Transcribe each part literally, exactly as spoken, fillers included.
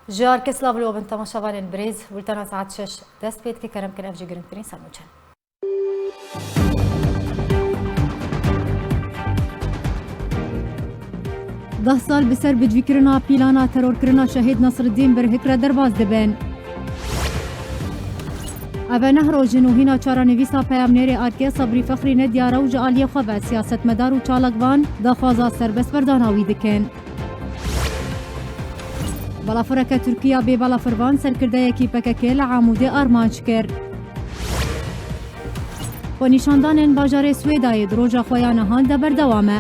Ji arke silav li we bin temaşevanên birêz, bultena saet şeş dest pê dike, kerem kin ev jî girîngtirîn sernûçe. Deh sal bi ser bicîkirina pîlana terorkirina Şehîd Nasriddîn Birhik re derbas dibin. Ev e neh roj in û hîna çarenivîsa peyamnêrê arke Sabrî Fexrî ne diyar e û ji aliyê xwe ve siyasetmedar û çalakvan daxwaza serbestberdana wî dikin. Balafireke Tirkiya bê balafirvan serkirdeyekî P K K li Amûdê armanc kir. Xwenîşandanên bajarê Swêdayê di roja xwe ya nihan de berdewam e.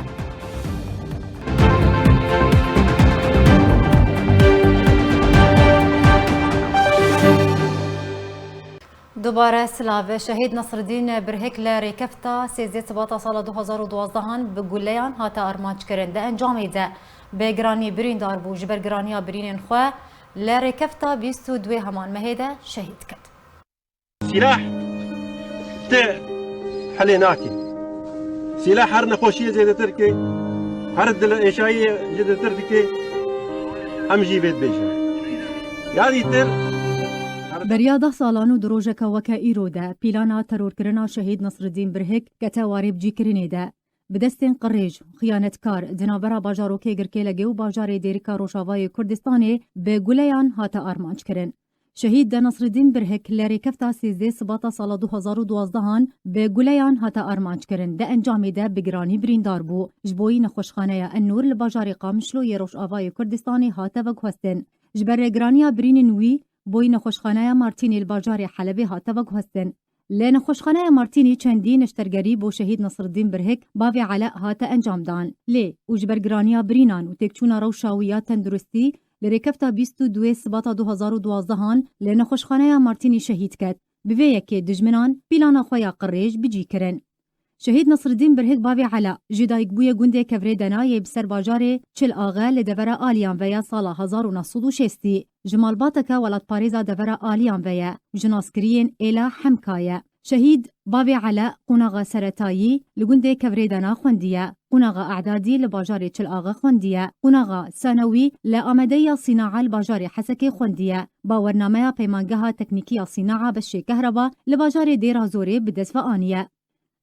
Dubare silav. Şehîd Nasriddîn Birhik li rêkefta sêzdeh Sibata sala du hazar û duwazdehan bi guleyan hate armanc kirin. Di encamê de bi giranî birîndar bû. Ji ber giraniya birînên xwe li rêkefta bîst û duê heman mehê de şehîd ket. Sîlah ti helê nake. Sîlah her nexweşiyê zêdetir dike, her dil êşayiyê zêdetir dike. Em jî vê dibêjin. Ya dîtir. Beriya deh salan û di rojeke weke îro de pîlana terorkirina Şehîd Nasriddîn Birhik kete warê bicîkirinê de. Bi destên qirêj, xiyanetkar, di navbera bajarokê Girkêlegê û bajarê Dêrika Rojavayê Kurdistanê bi guleyan hate armanc kirin. Şehîd de Nasriddîn Birhik li rêkefta sêzdeh Sibata sala du hazar û duwazdehan bi guleyan hate armanc kirin. Di encamê de bi giranî birîndar bû. Ji bo wî nexweşxaneya Ennûr li bajarê Qamişlo yê Rojavayê Kurdistanê hate veguhestin. Ji ber giraniya birînên wî, bo wî nexweşxaneya Martînê li bajarê Helebê hate veguhestin. Li nexweşxaneya Martînî çendî neştergerî bo Şehîd Nasriddîn Birhik, bavê Ela, hate encamdan. Lê û ji ber giraniya birînan û têkçûna rewşa wî ya tenduristî, li rêkefta bîst û duê Sibata du hazar û duwazdehan li nexweşxaneya Martînî şehîd ket. Bi vê yekê dijminan pîlana xwe ya qirêj bicî kirin. Şehîd Nasriddîn Birhik, bavê Ela, ji dayikbûyê gundê Kevrê Dena yê bi ser bajarê Çil Axe li devera Aliyan ve ya sala hezar û neh sed û şêstî. Ji malbateke welatparêza devera Aliyan ve ye û ji naskiriyên Êla Hemka ye. Şehîd, bavê Ela, qonaxa seretayî li gundê Kevrê Dena xwendiye, qonaxa e'dadî li bajarê Çil Axe xwendiye, qonaxa sanewî li Amedeya Sînae li bajarê Hesekê xwendiye, bawernameya Peymangeha Teknîkî ya Sînae Beşê Kehreba li bajarê Dêra Zorê bi dest ve aniye.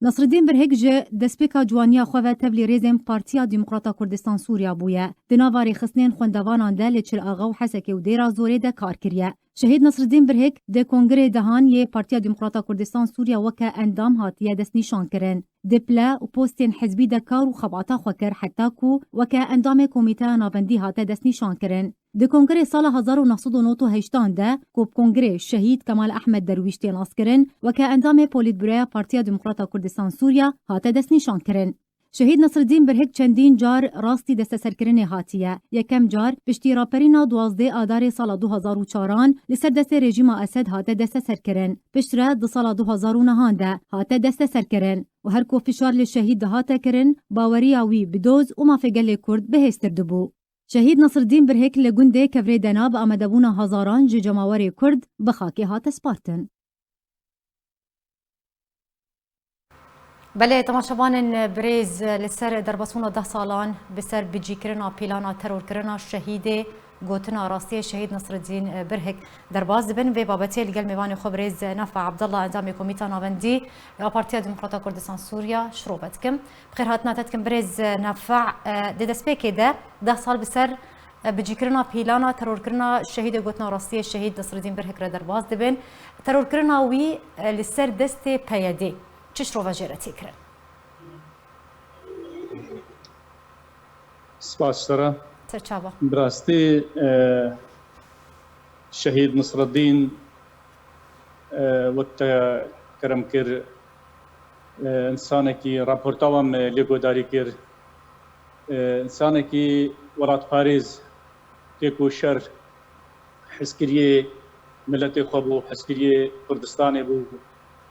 Nasriddîn Birhik ji destpêka ciwaniya xwe ve tevlî rêzên Partiya Demokrata Kurdistan Sûriya bûye. Di nava rêxistinên xwendevanan de li Çil Axa û Hesekê û Dêra Zorê de kar kiriye. Şehîd Nasriddîn Birhik di Kongirê Dehan yê Partiya Demokrata Kurdistan Sûriya weke endam hatiye destnîşankirin. Di pile û postên hizbî de kar û xebata xwe kir, heta ku weke endamê Komîteya Navendî hate destnîşankirin. Di kongirê sala hezar û neh sed û nod û heştan de ku bi kongirê Şehîd Kemal Ehmed Derwîş tê naskirin, weke endamê Polîtburoya Partiya Demokrata Kurdistan Sûriya hate destnîşankirin. Şehîd Nasriddîn Birhik çendîn car rastî desteserkirinê hatiye. Yekem car piştî raperîna duwazdeh Adarê sala du hazar û çaran li ser destê rejîma Esed hate desteserkirin. Piştre di sala du hazar û nehan de hate desteserkirin û her ku fişar li Şehîd dihate kirin, baweriya wî bi doz û mafê gelê Kurd bihêztir dibû. Şehîd Nasriddîn Birhik li gundê Kevrê Dena bi amadebûna hezaran ji cemawerê Kurd bi xakê hate spartin. Belê, temaşevanên birêz, li ser derbasbûna deh salan bi ser bicîkirina pîlana terorkirina şehîdê gotina rastiyê Şehîd Nasriddîn Birhik derbas dibin. Vê babetê li gel mêvanê xwe birêz Nefa Abdullah, endamê Komîta Navendî ya Partiya Demokrata Kurdistan Sûriya, şirove dikim. Bi xêr hatina te dikim birêz Nefa. Di destpêkê de deh sal bi ser bicîkirina pîlana terorkirina şehîdê gotina rastiyê Şehîd Nasriddîn Birhik re derbas dibin. Terorkirina wî, e, li ser destê P Y D'ê çi şirove jê re tê kirin? Spas ji te re. Serçava. Bi rastî, e, Şehîd Nasriddîn, e, wek te kerem kir, e, însanekî raporta wan me lê guhdarî kir. E, însanekî welatparêz, tê ku şer hezkiriyê miletê xwe bû, hezkiriyê Kurdistanê bû,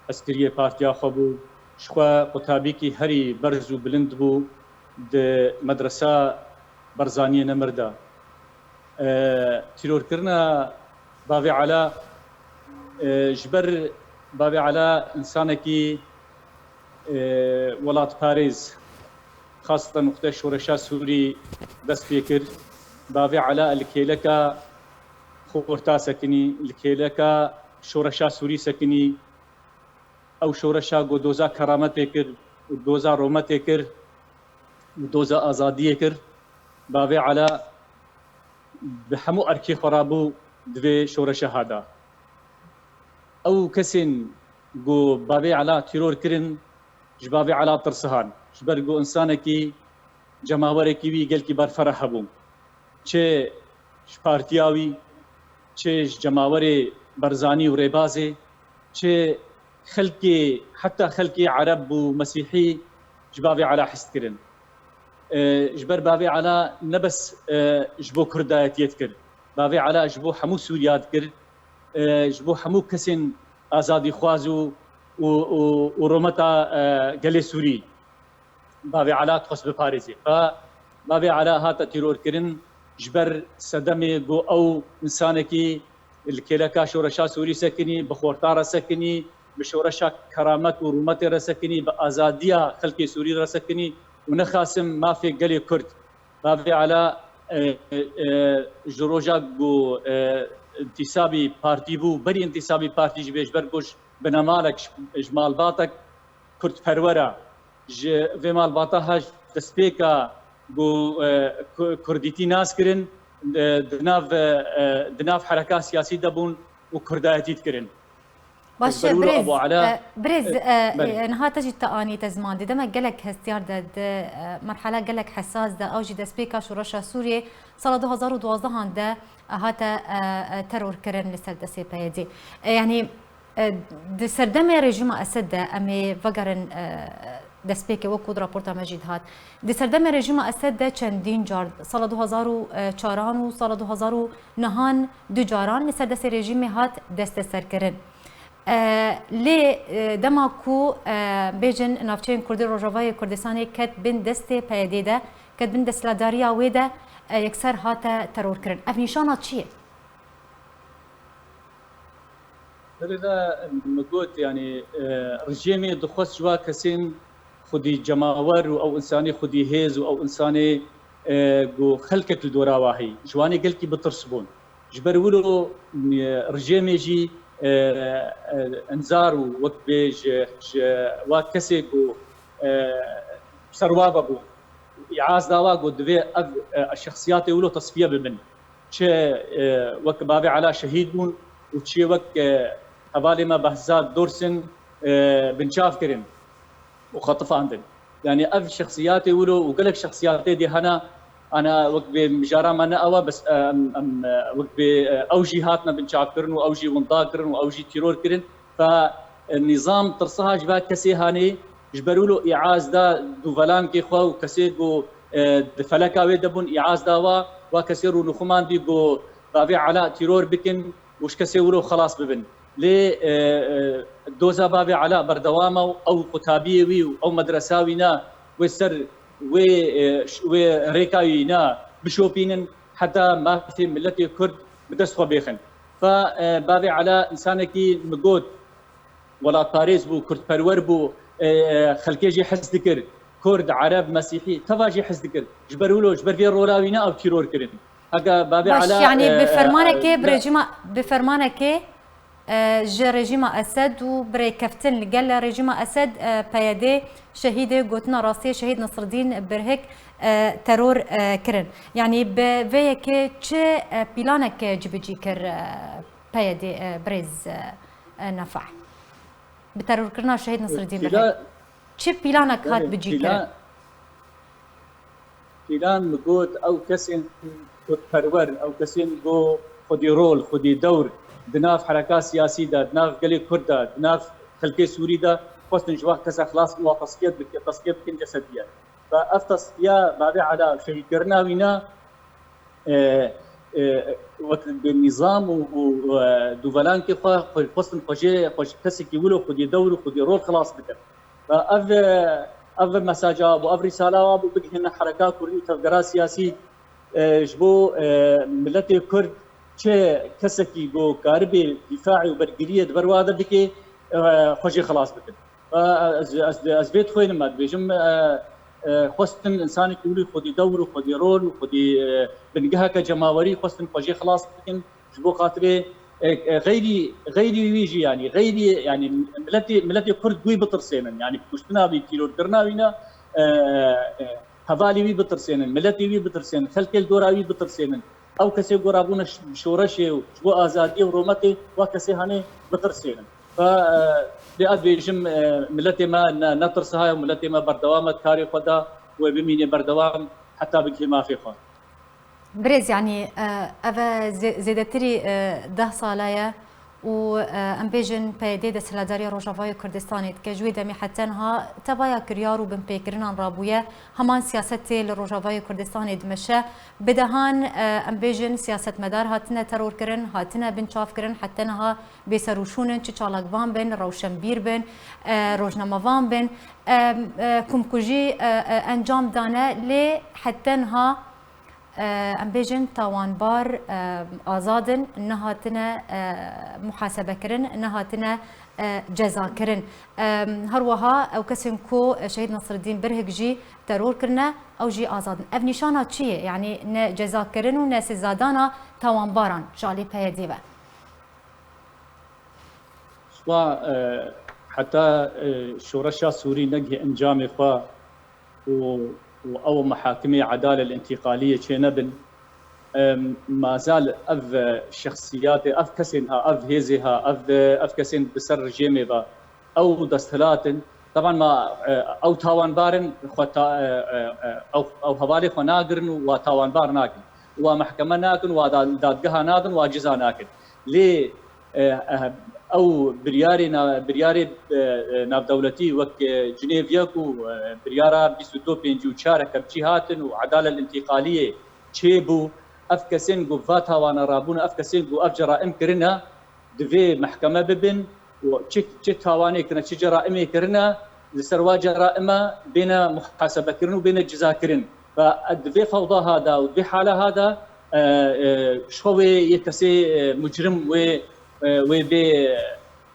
hezkiriyê partiya xwe bû. Ji xwe qutabîkî herî berz û bilind bû di medresa Barzaniyê Nemir de. E, tîrorkirina Bavê Ela, e, ji ber Bavê Ela însanekî, e, welatparêz, xaseten wextê şoreşa Sûrî dest pê kir, Bavê Ela li kêleka xorta sekinî, li kêleka şoreşa Sûrî sekinî, ew şoreşa ku doza kerametê kir û doza rometê kir û doza azadiyê kir, bavê Ela bi hemû erkê xwe rabû di vê şoreşa hada. Ew kesên ku bavê Ela tîror kirin, ji bavê Ela tirsihan. Ji ber ku însanekî, cemawerekî wî gelkî berfereh hebû. Çi ji partiya wî, çi ji cemawerê Barzanî û Rêbazê, çi xelkê, heta xelkê Ereb û Mesîhî ji bavê Ela hez dikirin. E, ji ber bavê Ela ne bes, e, ji bo Kurdayetiyê dikir. Bavê Ela ji bo hemû Sûriya dikir. E, ji bo hemû kesên azadîxwaz û, û, û, û rometa, e, gelê Sûrî. Bavê Ela dixwest biparêzê. Fa bavê Ela hate tîrorkirin ji ber sedemê ku ew însanekî li kêleka şoreşa Sûrî sekinî, bi xorta re sekinî, bi şoreşa keramet û rûmetê re sekinî, bi azadiya xelkê Sûrî re sekinî û nexasim mafê gelê Kurd. Bavê Ela, e, e, e, ji roja ku, e, întîsabî partî bû, berî întîsabî partî jî bê, ji ber ku ji binemalek, ji, ji malbatek kurdperwer e. Ji vê malbata he ji destpêka ku, e, ku-, kurdîtî nas kirin, e, di nav, e, e, di nav hereka siyasî de bûn û kurdayetî dikirin. Baş e, Ji ber wilo birêz, Abu Ela, e, birêz, e, e, belê. e, niha te jî te anî te ziman dî. Demek gelek hestiyar de, di, e, merhela gelek hesas de, ew jî destpêka şoreşa Sûriyê sala du hazar û duwazdeh de hate, e, e, teror kirin li ser destê P Y D'ê. E, yanî, e, di serdemê rejîma Esed de em ê vegerin, e, destpêkê wekû di raporta me jî dihat. Di serdemê rejîma Esed de çendîn car, sala du hazar û çaran û sala du hazar û nehan du caran li ser destê rejîmê hat desteserkirin. E, lê, e, dema ku, e, bêjin navçeyên Kurdî Rojavayê Kurdistanê ket bin destê P Y D'ê de, ket bin desthilatdariya wê de, e, yekser hate terorkirin. Ev nîşana çi ye? Berê de min got, yanî, e, rejîmê dixwest ji wa kesên xwedî cemawer û ew însanê xwedî hêz û ew însanê, e, ku xelkek li dora wa heyî, ji wanê gelkî bitirsibûn. Ji ber wilo, e, rejîmê jî, e, e, înzar û wek bê ji, ji wa kesê ku, e, ser wa vebû, îaz da wa ku divê ev, e, şexsiyatê wilo tesfiye bibin. Çi, e, wek bavê Ela şehîd bûn û çi wek, e, hevalê me Behzad Dorsin, e, binçav kirin û xetifandin. Yanî ev şexsiyatê wilo û gelek şexsiyatê dî hene, ana wek bê mijara me ne ew e, bes, e, em, em, e, wek bê, e, ew jî hatine binçavkirin û ew jî winda kirin û ew jî tîror kirin. Fe, e, nîzam tirsiha ji va kesê hanê, ji ber wilo îaz da dûvelankê xwe û kesê ku, e, di feleka wê de bûn îaz da wa, wa kesê rûnixumandî ku bavê Ela tîror bikin û ji kesê wilo xelas bibin. Lê, e, e, doza bavê Ela berdewam e û ew qutabiyê wî û ew medresa wî ne wê ser wê, e, ş-, wê rêka wî ne bişopînin heta mafê miletê Kurd bi dest xwe bêxin. Fa, e, bavê Ela însanekî min got, welatparêz bû, kurdperwer bû, e, e, xelkê jî hez dikir. Kurd, Ereb, Mesîhî, teva jî hez dikir. Ji ber wilo, ji ber vê rola wî ne ew tîror kirin. Heke bavê Baş, Ela, yanî e, bi e, fermanekê, e, bi ne- rejîma, bi fermanekê, e, ji rejîma Esed û bi rêkeftin li gel rejîma Esed, e, P Y D şehîdê gotina rastiyê şehîd Nesreddîn Birhik, e, teror, e, kirin. Yanî bi vê yekê çi, e, pîlanek cibicî kir, e, P Y D, e, birêz, e, e, Nefeh? Bi terorkirina şehîd Nesreddîn Pîla- Birhik çi pîlanek hat Belê, bicîkirin? pîla- Pîlan min got, ew kesên kurdperwer, ew kesên ku xwedî rol, xwedî dewr di nav hereka siyasî de, di nav gelê Kurd de, di nav xelkê Sûrî de xwestin ji wa kesa xilas bin, wa tesfiyet bike-, tesfiye bikin cesediye. Ve ev tesfiya bavê Ela şehîdkirina wî ne, e, e, wek bi nîzam û, û, e, dûvelankê xwe, xwe xwestin xwe jê, xwe ji kesekî wilo xwedî dewr û xwedî rol xilas bikin. Ve ev, ev mesaja bû, ev rîsala wa bû bigihîne hereka kurdî û tevgera siyasî, e, ji bo, e, miletê Kurd çi kesekî ku karibê dîfaê û bergiriyê di ber wa de bike, e, xwe jê xilas bikin. Ve ez, ez, ez vê dixwînim, ez dibêjim, e, e, xwestin însanekî wî xwedî dewr û xwedî rol û xwedî, e, bingeheke cemawerî xwestin xwe jê xilas bikin. Ji bo xatirê, e, e, xeyrî, xeyrî wî jî, yanî xeyrî, yanî miletê, miletê Kurd wî bitirsênin. Yanî kuştina wî, tîrorkirina wî ne, e, e, hevalê wî bitirsênin, miletê wî bitirsênin, xelkê li dora wî bitirsênin. Ew kesê ku rabûne ş-, şoreşê û ji bo azadiyê û rûmetê, wa kesê hanê bitirsênin. Fa, e, dê ez bêjim, e, miletê me ne, netirsihaye û miletê me berdewam e di karê xwe de, wê bimîne berdewam heta bigihê mafê xwe. Birêz, yanî, e, ev e zê-, zêdetirî, e, deh sale ye û, e, em bêjin P Y D desthilatdariya Rojavayê Kurdistanê dike. Ji wê demê heta niha tevaya kiryar û binpêkirinan rabûye. Heman siyasetê li Rojavayê Kurdistanê dimeşe. Bi dehan, e, em bêjin siyasetmedar hatine terorkirin, hatine binçavkirin, heta niha bêserûşûn in, çi çalakvan bin, rewşenbîr bin, e, rojnamevan bin. E, e, kumkujî, e, e, encam dane, lê heta niha, e, em bêjin tawanbar, e, azad in, nehatine, e, muhasebekirin, nehatine, e, cezakirin. E, her wiha ew kesên ku Şehîd Nasreddîn Birhik jî teror kirine, ew jî azad in. Ev nîşana çi ye? Yanî ne cezakirin û ne sizadana tawanbaran ji alî P Y D ve? Spa, e, heta, e, şoreşa Sûrî negihê encamê xwe û, û ew mehakimê edale li întîqaliyê çênebin, e, mazal ev, e, şexsiyatê, ev kesên ha, ev hêzê ha, ev, e, ev kesên bi ser rejêmê ve, ew desthilat in. Teban ma, e, ew tawanbar in, xwe ta-, e, e, e, ew, ew hevalê xwe nagirin û wa tawanbar nakin. Wa mehkeme nakin, wa da-, dadgeha nadin, wa ciza nakin. Lê, e, e, ew biryarê na-, biryarê, e, e, navdewletî wek, e, Cinêv yek û, e, biryara bîst û du pêncî û çar ke bi cî hatin û edale li întîqaliyê çêbû, ev kesên ku va tawana rabûn, ev kesên ku ev ceraim kirine, divê mehkeme bibin û çi, çi tawanê kirine, çi ceraimê kirine, li ser wa ceraima bêne muhasebekirin û bêne cizakirin. Ve divê fewda ha de û divê hala ha de, e, e, ji xwe wê yê kesê, e, mucrim wê, e, wê bê,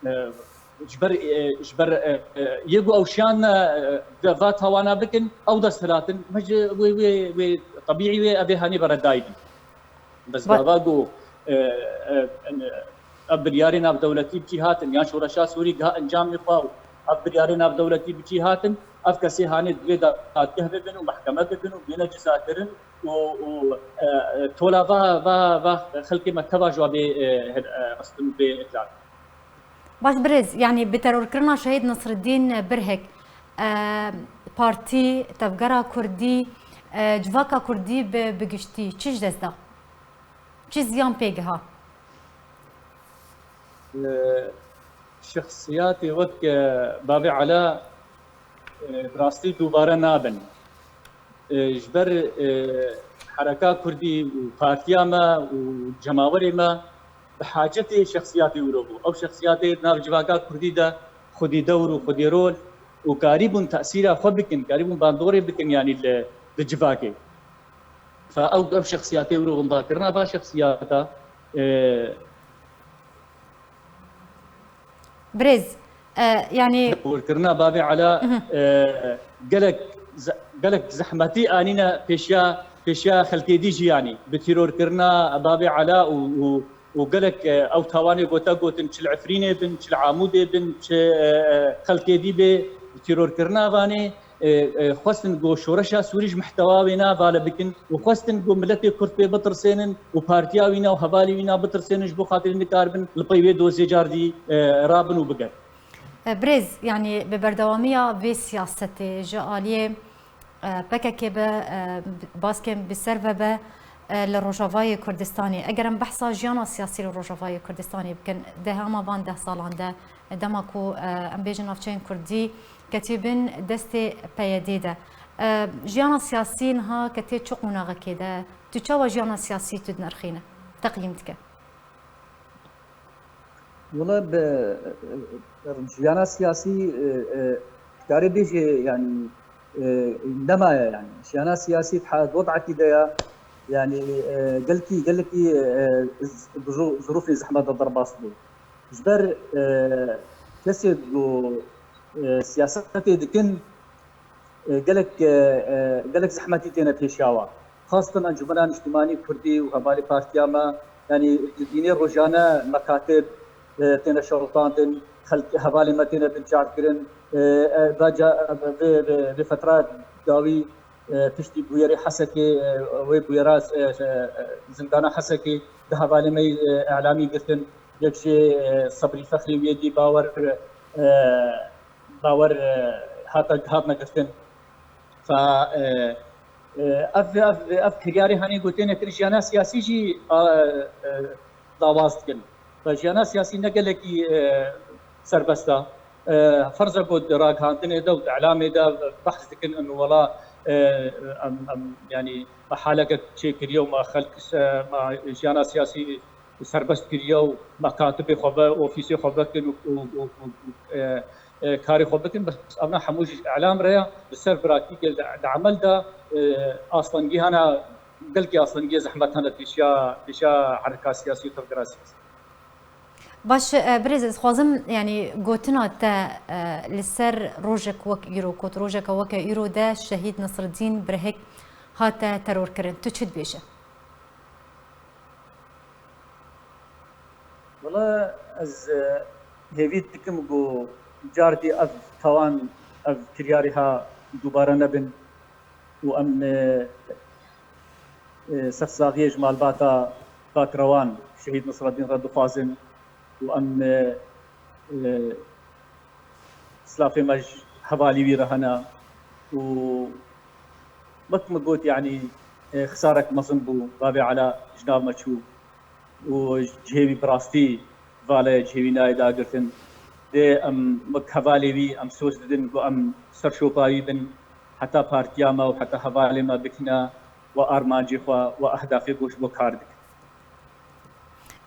e, ji ber, e, ji ber, e, e, yê ku ew şiyan, e, ve va tawana bikin, ew desthilat in, me ji wê, wê, wê tebîî wê ev ê hanî beredayî bin. Bes Ba- gava ku, e, e, en, ev biryarê navdewletî bi cî hatin, yan şoreşa Sûrî giha encamê xwe û ev biryarê navdewletî bi cî hatin, ev kesê hanê divê dadgeh bibin û mehkeme bibin û bêne cizakirin û, û, e, e, tola va, va, va xelkê me teva ji wa bê, e, hil-, e, xistin bê îhlalkirin. Baş birêz, yanî bi terorkirina Şehîd Nasreddîn Birhik, e, partî, tevgera kurdî, e, civaka kurdî bi, bi giştî çi ji dest da? Çi ziyan pê giha? E, şexsiyatê wek, e, Bavê Ela, e, bi rastî dubare nabin. E, ji ber, e, hereka kurdî û partiya me û cemawerê me bi hacetê şexsiyatê wilo bû. Ew şexsiyatê di nav civaka kurdî de xwedî dewr û xwedî rol û karîbûn tesîra xwe bikin, karîbûn bandorê bikin, yanî li, li civakê. Fa ew, ev şexsiyatê wilo windakirina va şexsiyata, e, Birêz, e, yanî Dewrkirina Bavê Ela, e, gelek ze-, gelek zehmetî anîne pêşiya, pêşiya xelkê dî jî, yanî bi tîrorkirina Bavê Ela û, û, û gelek, e, ew tawanê gote gotin, çi li Efrînê bin, çi li Amûdê bin, çi, e, e, xelkê dî bê, bi tîrorkirina vanê, e, e, xwestin ku şoreşa Sûrî ji mihtewa wê ne vale bikin û xwestin ku miletê Kurd pê bitirsênin û partiya wî ne û hevalê wî ne bitirsênin, ji bo xatirê nikaribin li pey wê dozê cardî, e, rabin û bigerin. E, birêz, yanî bi berdewamiya vê siyasetê ji aliyê, e, P K K be, e, baskên bi ser ve be, e, li Rojavayê Kurdistanê. Eger em behsa jiyana siyasî li Rojavayê Kurdistanê bikin, di hema van deh salan de, dema ku, e, em bêjin navçeyên kurdî ketî bin destê P Y D de. E, jiyana siyasî niha ketê çi qonaxekê de? Tu çawa jiyana siyasî tu dinirxîne, teqyîm dike? Wala bi, e, e, jiyana siyasî, e, e, dikarê bêjê, yanî, e, nemaye, yanî. Jiyana siyasî di he-, di wedekî de ye, yanî, e, gelkî, gelkî, e, z-, bi zu-, zirûfê zehmet de derbas bû. Ji ber, e, kesê ku, e, siyasetê dikin, e, gelek, e, e, gelek zehmetî têne pêşiya wan. Xastin Encûmena Niştimanî Kurdî û hevalê partiya me, Yanî dibînê rojane mekatib, e, têne şewitandin, xelk, hevalê me têne binçavkirin. E, e, va ca-, vê, vê, vê fetra dawî, e, piştî bûyerê Hesekê, e, wê bûyera, e, e, zindana Hesekê di hevalê me, e, îlamî girtin. Yek jê, e, Sebrî Fexrî wê dî bawer, e, bawer, e, hate, hatine girtin. Fa, e, e, ev, ev, ev kiryarê hanê gotêne kir jiyana siyasî jî, a, e, dawaz dikin. Fa jiyana siyasî ne gelekî, e, serbest e. E, ferz e ku di ragihandinê de û di îlamê de behs dikin, û wela, e, em, em, yanî me haleke çêkiriye û me xelk se-, me jiyana siyasî serbest kiriye û mekatibê xwe ve, ofîsê xwe vekin û, û, û, û, û, e, e, karê xwe bikin. Bes evna hemû jî îlam re ya, li ser pratîkê de, di emel de, e, astengî hene, gelkî astengiyê zehmet hene pêşiya, pêşiya herika siyasî û tevgera siyasî. Baş, e, birêz, ez dixwazim, yanî, gotina te, e, li ser rojek wek îro, ku tu rojeke weke îro de Şehîd Nesreddîn Birhik hate terorkirin. Tu çi dibêje? Wala ez, e, hêvî dikim ku cardî ev tawan, ev kiryarê ha dubare nebin û em, e, e, sersaxiyê ji malbata Pakrewan Şehîd Nisreddîn re dixwazin û em, e, e, silafê me ji hevalî wî re hene û wek min got, yanî, e, xisarek mezin bû, bavê Ela ji nav me çû û cihê wî bi rastî valeye cihê wî nayê dagirtin. Dê em wek hevalê wî em soz didin ku em ser şopa wî bin, heta partiya me û heta hevalê me bikine we armancê xwe, we ehdafê ku ji bo kar dikin.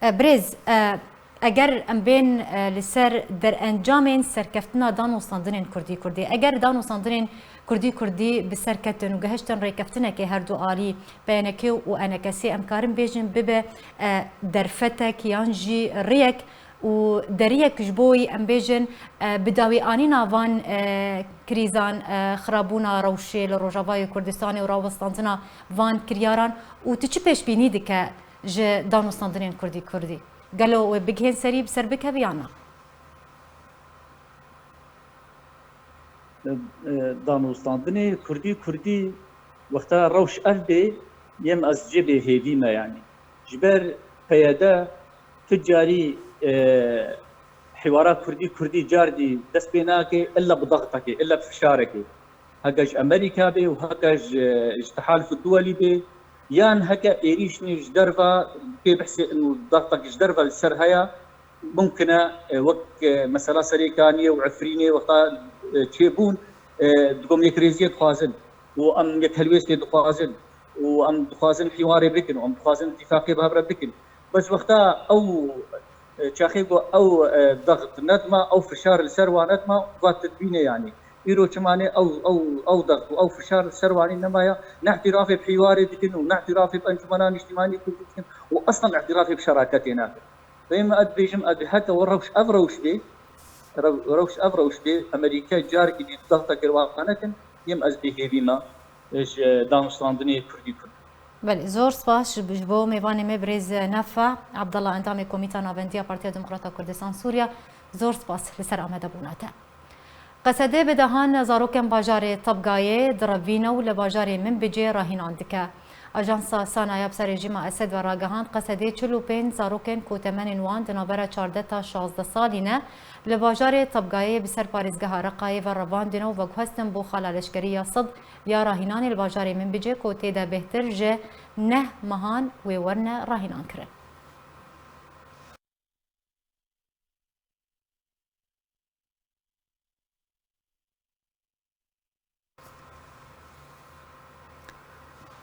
E, birêz, e, eger em bên, e, li ser derencamên serkeftina danûstandinên Kurdî Kurdî, eger danûstandinên Kurdî Kurdî bi ser ketin û gehiştin rêkeftinekê her du alî, P N K û E N K S'ê, em karin bêjin bibe, e, derfetek yan jî rêyek û deriyek ji bo wî, em bêjin, e, bi dawî anîna van, e, krîzan, e, xirabûna rewşê li Rojavayê Kurdistanê û rawestandina van kiryaran û tu çi pêşbînî dike ji danûstandinên Kurdî Kurdî? Gelo wê bigihên serî bi ser bikeve yan na? E, e, danûstandinê Kurdî Kurdî wexta rewş ev bê, yêm ez cê bê hêvî me, yanî. Ji ber P Y D tu carî, e, hîwara Kurdî Kurdî cardî dest pê nake, illa bi dextekê, illa bi fişarekê. Heke ji Amerîka bê û heke ji, ji Tehaluf Duwelî bê, yan heke êrîşinê ji derve pê bihsê û dextek ji derve li ser heye, mumkin e, e, wek, e, mesela Serêkaniyê û Efrînê wexta, e, çêbûn, e, dikom yekrêziyê dixwazin û em yekhelwêstê dixwazin û em dixwazin hîwarê bikin û em dixwazin îtîfaqê bi hev re bikin. Bes wexta ew, e, çaxê ku ew, e, dext nedima, ew fişar li ser wan nedima, va tu dibîne, yanî. Îro çimanê ew, ew, ew dext û ew fişar li ser wanî nemaya, ne îtîrafê bi hîwarê dikin û ne îtîrafê bi encûmena niştimanî kurdî dikin û eslan îtîrafê bi şeraketê nakin. Dayê min, ez dibêjim, ez heke we rewş, ev rewş bê, rew-, rewş, ev rewş bê, Amerîka carekî dî dexta kirwana nekin, yêm ez bêhêvî me ji danûstandinê Kurdî Kurd. Belê, zor spas ji, ji bo mêvanê me birêz Nefa Abdallah, endamê Komîta Navendiya Partiya Demokrata Kurdistan Sûriya. Zor spas li ser amadebûna te. Qesedê bi dehan zarokên bajarê Tabgayê direvîne û li bajarê Minbicê rahînan dike. Ajansa Sana ya bi ser rejîma Esed ve ragihand, Qesedê çil û pênc zarokên ku temenên wan di navbera çardeh ta şazdeh salî ne, li bajarê Tabgayê bi ser parêzgeha Reqayê ve revandine û veguhestin bo xala leşkerî ya Sid ya rahînanê li bajarê Minbicê ku tê de bêhtir ji neh mehan wê werine rahînan kirin.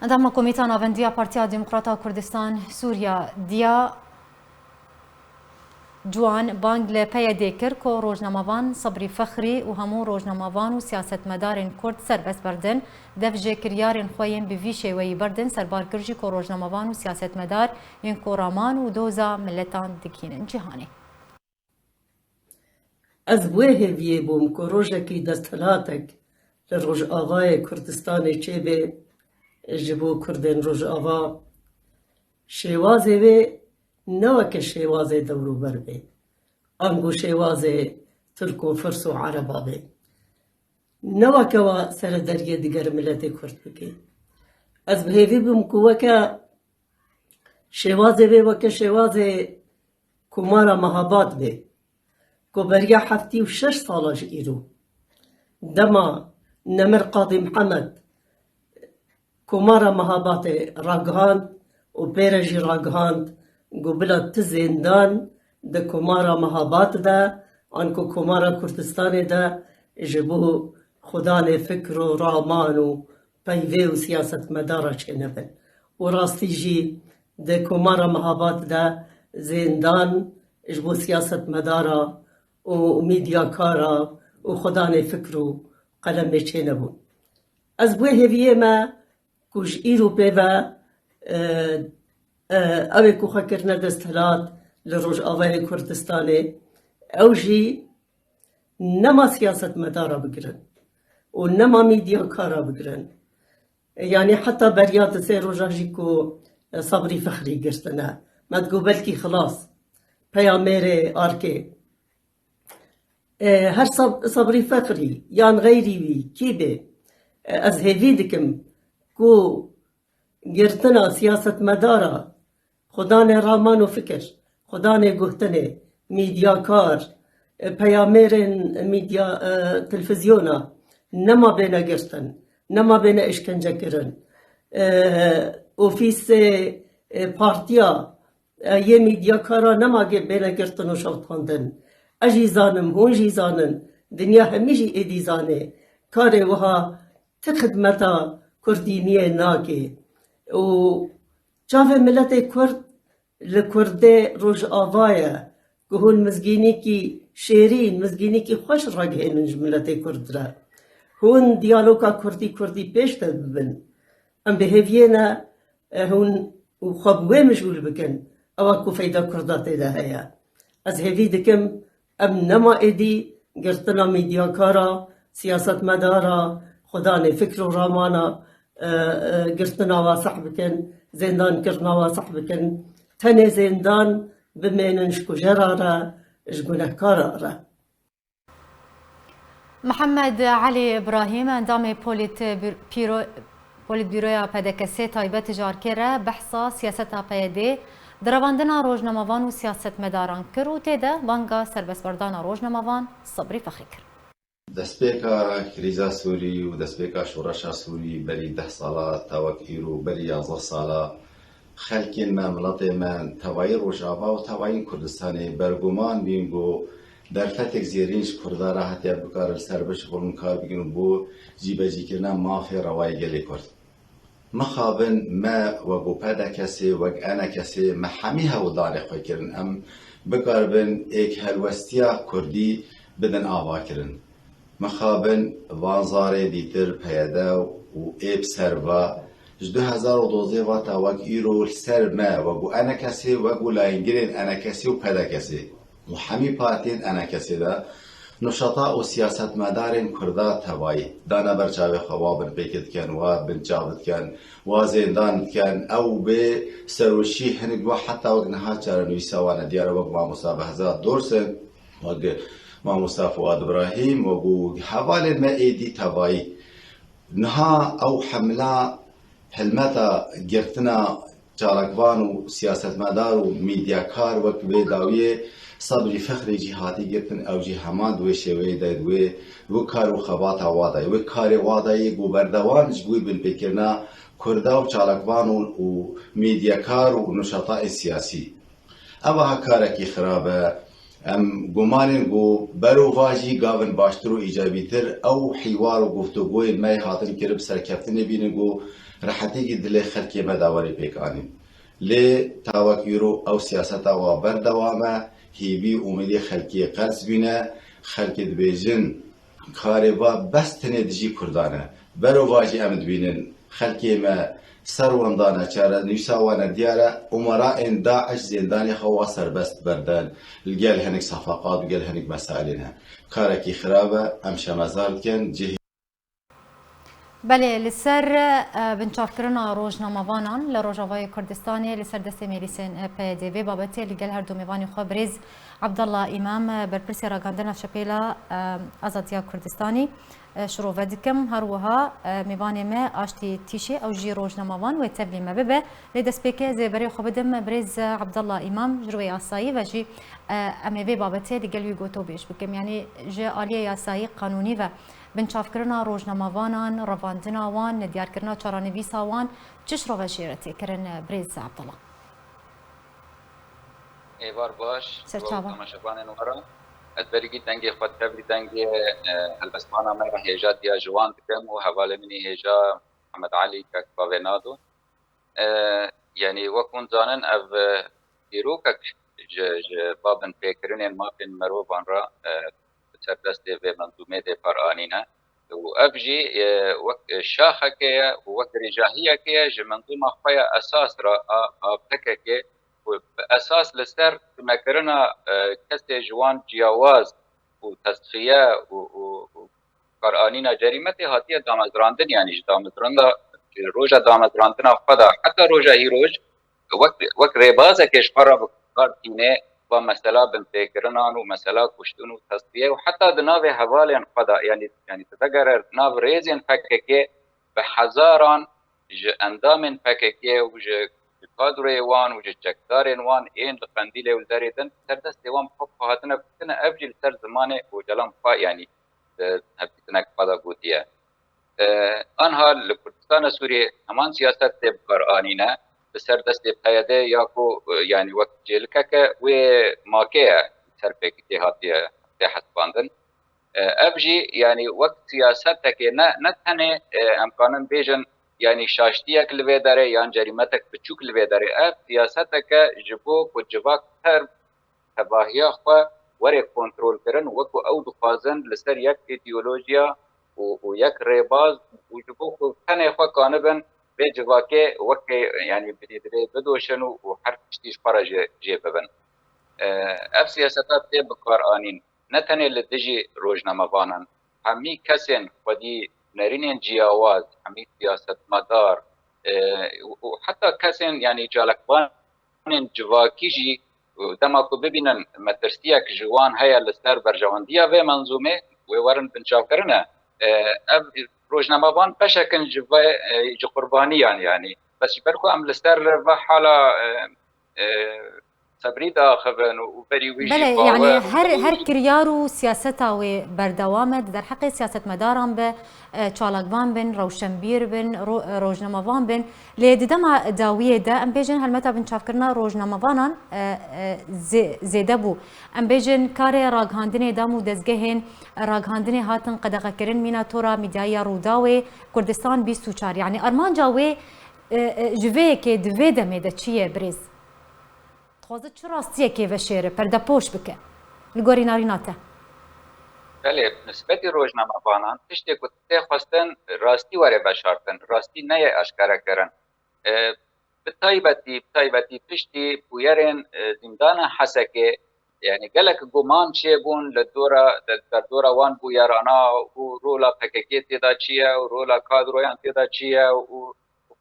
Endama Komîta Navendiya Partiya Demokrata Kurdistan Sûriya, Diya Cuan, bang li P Y D'ê kir ku rojnamevan Sebrî Fexrî û hemû rojnamevan û siyasetmedarên Kurd serbest berdin, dev ji kiryarên xwe yên bi vî şêweyî berdin, serbar kir jî ku rojnamevan û siyasetmedar yên ku raman û doza miletan digihînin cîhanê. Ez bi wê hêviyê bûm ku rojekî desthilatek li Rojavayê Kurdistanê çêbe ji bo Kurdên Rojava. Şêwazê wê ne weke şêwazê dewrûber bê, ango şêwazê Tirk û Firs û Ereba bê. Ne weke wa serederiyê diger miletê Kurd bike. Ez bi hêvî bûm ku weke şêwazê bê, weke şêwazê Komara Mehabad bê, ku beriya heftî û şeş sala ji îro, dema Nemir Qadî Mihemed Komara Mehabadê ragihand û pê re jî ragihand ku bila ti zêndan di Komara Mehabad de, anku Komara Kurdistanê de ji bo xwedanê fikr û raman û peyvê û siyasetmedara çênebin. Û rastî jî di Komara Mehabad de zêndan ji bo siyasetmedara û mîdyakara û xwedanê fikr û qelemê çênebûn. Ez bi wê hêviyê me ku ji îro pê ve, e, e, ew ê ku xwe kirine desthilat li Rojavayê Kurdistanê, ew jî nema siyasetmedara bigirin û nema mîdyakara bigirin. Yanî heta beriya di sê roja jî ku, e, Sabrî Fexrî girtine, me digot belkî xilas, peyamêrê arkê. E, her Sab-, Sabrî Fexrî yan xeyrî wî kî bê, e, ez hêvî dikim ku girtina siyasetmedara, xwedanê raman û fikir, xwedanê guhtinê, mîdyakar, e, peyamêrên mîdya, e, televîzyona nema bêne girtin, nema bêne îşkence kirin. E, ofîsê, e, partiya, e, yê mîdyakara nema ge-, bêne girtin û şewitandin. Ez jî zanim, hûn jî zanin, dinya hemî jî êdî zanê. Karê wiha ti xidmeta kurdîniyê nake. Û çavê miletê kurd li kurdê Rojava ye ku hûn mizgînîkî şêrîn, mizgînîkî xweş ragihênin ji miletê kurd re. Hûn diyaloga kurdî-kurdî pêş de bibin. Em bi hêviyê ne, e, hûn û xwe bi wê mijûl bikin, ewa ku feyda kurda tê de heye. Ez hêvî dikim, em nema êdî girtina mîdyakara, siyasetmedara, xwedanê fikr û ramana, e, e, girtina waseh bikin, zêndankirina waseh bikin. Tenê zêndan bimênin ji kujera re, ji gunehkara re. Mihemed Elî Îbrahîm, endamê Polîtbîro-, Polîtbîroya P D K S'ê taybet ji arkê re behsa siyaseta P Y D'ê, di revandina rojnamevan û siyasetmedaran kir û tê de banga serbestberdana rojnamevan Sebrî Fexrî kir. Destpêka krîza Sûrî û destpêka şoreşa Sûrî berî deh sala ta wek îro, berî yazdeh sala, xelkên me, miletê me, tevayî Rojava û tevayî Kurdistanê berguman bîn ku derfetek zêrîn ji Kurda re hatiye bikarin li ser bişixulin, kar bikin û bo cîbecîkirina mafê rewayê gelê Kurd. Mixabin me wek û P D K S'ê, wek E N K S'ê, me hemî hewldanê xwe kirin em bikaribin êk helwestiya Kurdî bidin avakirin. Mixabin van zarê dîtir P Y D û ê bi ser va, ji du hezar û dozdeh va ta wek îro li ser me, wek û E N K S'ê, wek û layîngirên E N K S'ê û P D K S'ê û hemî partiyên E N K S'ê de nuşata û siyasetmedarên Kurda tevayî dane ber çavê xwe, wa binpêkê dikin, wa binçav dikin, wa zêndan dikin. Ew bê serûşî hinek wa heta wek niha çarenivîsa wan e diyar e, wek mamosta Behzad Dursun, wek mamosta Fuad Ibrahîm, wek û hevalên me êdî tevayî. Niha ew hemla, hilmeta girtina çalakvan û siyasetmedar û mîdyakar wek vê dawiyê Sebrî Fexrî jî hatî girtin, ew jî heman di wê şêweyê de, di wê, di wê kar û xebata wa de, wê karê wa de yê ku berdewam ji bo binpêkirina Kurda û çalakvan û, û mîdyakar û nuşatayê siyasî. Ev aha karekî xirab e. Em gumanên ku berovajî gavin baştir û îcabîtir ew hîwar û guftûgoyên me yê hatin kirin bi serkeftinê bînin ku rehetîkî dilê xelkê me de werê pêk anîn. Lê ta wek îro ew siyaseta wa berdewam e, hîvî û umêdê xelkê qels bîne, xelkê dibêjin, karê va bes tenê dijî Kurdan e. Berovajî em dibînin, xelkê me ser wendane, çarenivîsa wan e diyar e, umerayên DAIŞ zêndanê xwe wa serbest berdin, li gel hinek sefaqat û gel hinek mesailê ne. Karekî xirab e, em şemezar dikin, cihê Belê, li ser, e, binçavkirina rojnamevanan li Rojavayê Kurdistanê li ser destê mêlîsên, e, P Y D vê babetê li gel her du mêvanê xwe birêz Abdullah Îmam, e, berpirsê ragihandina Şepêla, e, Azadiya Kurdistanî, e, şirove dikim. Her wiha, e, mêvanê me Aştî Tîşê, ew jî rojnamevan wê tevlî me bibe. Lê destpêkê ez ê berê xwe bidim birêz Abdullah Îmam, ji rûyê yasayî ve jî, e, em ê vê babetê li gel wî gotobêj bikim. Yanî ji aliyê yasayî, qanûnî ve binçavkirina rojnamevanan, revandina wan, diyarkirina çarenivîsa wan çi şirove jê re tê kirin, birêz Abdullah? Êvar baş, Serçava. Temaşevanên we re. Ez berî dengê xwe tevlî dengê, e, helbestmana me re hêja diya ji wan dikim û hevalê min î hêja Mihemed Elî kek bavê Nado. E, yanî wek hûn zanin ev, e, dîrokek ji, ji babin pêkirinên mafên merovan re, e, bi ser destê vê menzûmê dê par anîne. Û ev jî, e, wek şaxeke ye û wek dirêjahiyeke ye ji menzûma xwe ya esas re a, a P K K û bi esas li ser tunekirina, e, kesê ji wan ciyawaz û tesfiye û, û, û karanîna cerîmetê hatiye damezrandin, yanî ji damezranda, ji roja damezrandina xwe de heta roja hîroj wek, wek rêbazekê ji xwe re bi kar tîne, ba mesela binpêkirinan û mesela kuştin û tesfiye û heta di navê hevalên xwe de, yanî, yanî tu vegere nav rêzên P K K bi hezaran ji endamên P K K û ji, ji kadroyê wan û ji çekdarên wan ên li Qendîlê û li derê din ser destê wan bi xwe hatine kuştine, ev jî li ser zimanê Ocalan bi xwe, yanî di hevdîtinek xwe de gotiye. E, anha li Kurdistana Sûriyê heman siyaset tê bi kar anîne, li ser destê P Y D ya ku, e, yanî wek cêlikeke wê makê ye, li ser P K K hatiye, tê hesibandin. E, ev jî, yanî wek siyasetekê ne, ne tenê, e, em kanin bêjin, yanî şaştiyek li vê derê yan cerîmetek biçûk li vê derê. Ev siyaseteke ji bo ku civak her tevahiya xwe were kontrolkirin, wekû ew dixwazin li ser yek îdeolojiya û, û yek rêbaz û ji bo ku tenê xwe kanibin vê civakê wekê, yanî bidî divê bidoşin û, û her tiştî ji xwe re jê, jê bibin. E, ev siyaseta tê bi kar anîn, ne tenê li dijî rojnamevanan, hemî kesên xwedî nerînên ciyawaz, hemî siyasetmedar, e, û, û heta kesên, yanî çalakvan, Ên civakî jî, e, dema ku bibînin metirsiyek ji wan heye li ser berjewendiya vê menzûmê, wê werin binçavkirine. E, ev rojnamevan beşek in ji vê, e, ji qurbaniyan, yanî. Bes ji ber ku em li ser va hala, e, e, sebrî diaxivin û berî wî jî Belê, yanî bawer û her, berî wî her jî kiryar û siyaseta wê berdewam e, di derheqê siyasetmedaran be, e, çalakvan bin, rewşenbîr bin, ro-, rojnamevan bin. Lê di dema dawiyê de, em bêjin helmeta binçavkirina rojnamevanan, e, e, zê-, zêde bû. Em bêjin karê ragihandinê dam û dezgehên ragihandinê hatin qedexekirin mîna tora mîdyayî ya Rûdawê Kurdistan bîst û çar. Yanî armanca wê, e, e, ji vê yekê di vê demê de çi ye birêz? Dixwaze çi rastiyekê veşêre, perdepoş bike? Li gorî narîna te. Belê, bi nisbetî rojnamevanan tiştê ku tê xwestin rastî were veşartin, rastî neyê aşkare kirin. E, bi taybetî, bi taybetî piştî bûyerên, e, zîndana Hesekê, yanî gelek guman çêbûn li dora, li derdora wan bûyerana û rola P K K tê de çi ye û rola kadroyan tê de çi ye û û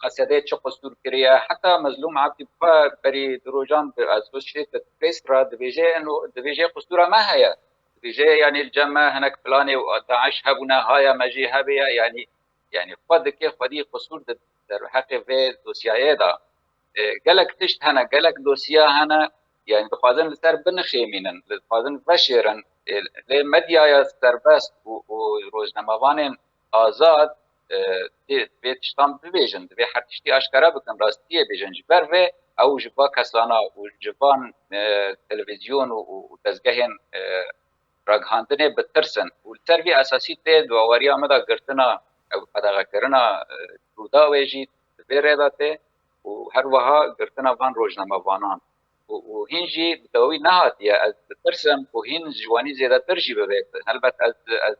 Qesedê çi qisûr kiriye. Heta Mezlûm Ebdî bi xwe berî du rojan bi Associated Press re dibêje, eno, dibêje qisûra me heye. Dibêje, yanî li cem me hinek planê û DAIŞ hebûne, haya me jî hebêye, yanî, yanî xwe dike xwedî qisûr di derheqê vê dosyayê de. E, gelek tişt hene, gelek dosya hene, yanî dixwazin li ser binixêmînin, dixwazin veşêrin. E, lê medyaya serbest û, û rojnamevanên azad, e, dê, divê tiştan bibêjin, divê her tiştî aşkera bikin, rastiyê bêjin. Ji ber vê ew ji va kesana û ji van, e, televîzyon û, û dezgehên, e, ragihandinê bitirsin. Û li ser vî esasî tê di baweriya me de girtina, ew qedexekirina, e, Rûdawê jî di vê rê de tê û her wiha girtina van rojnamevanan. Û, û hîn jî bi dawî nehatiye. Ez ditirsim ku hîn ji wanî zêdetir jî bibe. Helbet ez, ez